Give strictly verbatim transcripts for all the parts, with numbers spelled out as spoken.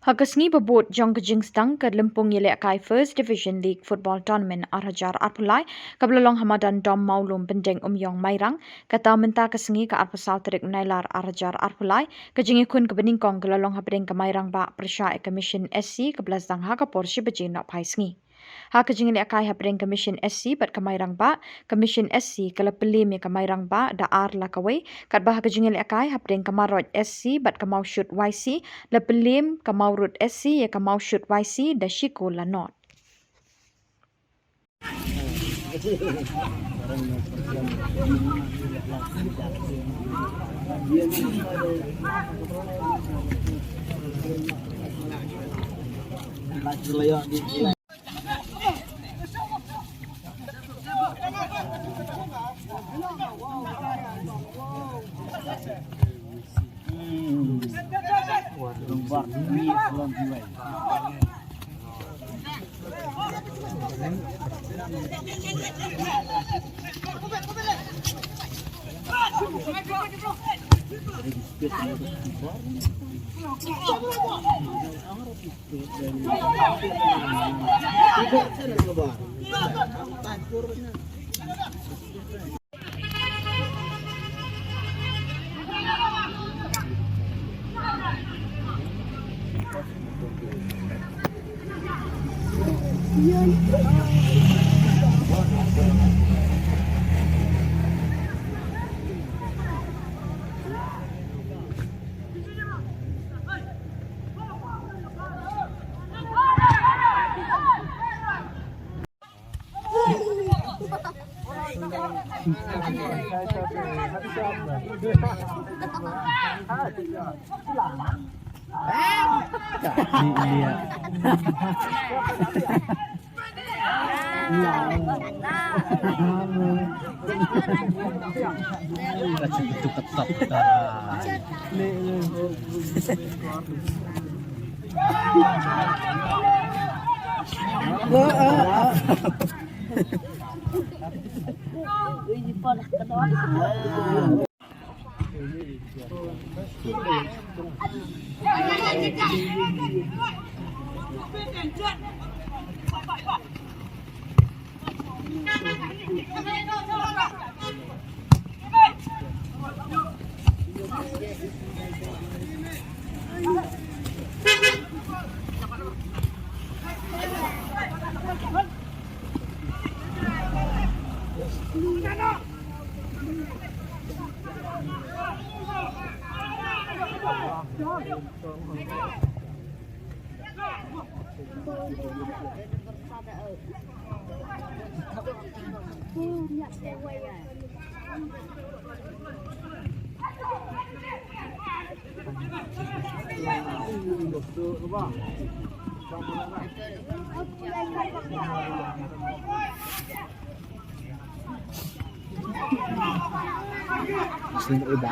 Ha ka sngi ba bud jong ka jingsdang ka lympung ïalehkai First Division League Football Tournament ar hajar arphew lai kaba la long ha madan Dom Mawlum Pyndengumiong Mairang, kata mynta ka sngi ka arphew saw tarik Nailar ar hajar arphew lai, ka jingïakhun kaba nyngkong ka la long hapdeng ka Mairang Bah pyrshah ïa ka Mission S C kaba la sdang ha ka por shi baje nohphai sngi. Ha ka jingïalehkai hapdeng ka Mission S C bad ka Mairang Bah, ka Mission S C ka la pynliem ïa ka Mairang Bah da ar la kawei, katba ha ka jingïalehkai hapdeng ka Marot S C bad ka Mawshut Y C la pynliem ka Mawrut S C ïa ka Mawshut Y C da shi kol la nod. Sing iba.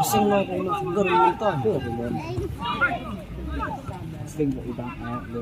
Sing lo ko na gur nonton. Sing iba, eh, lo.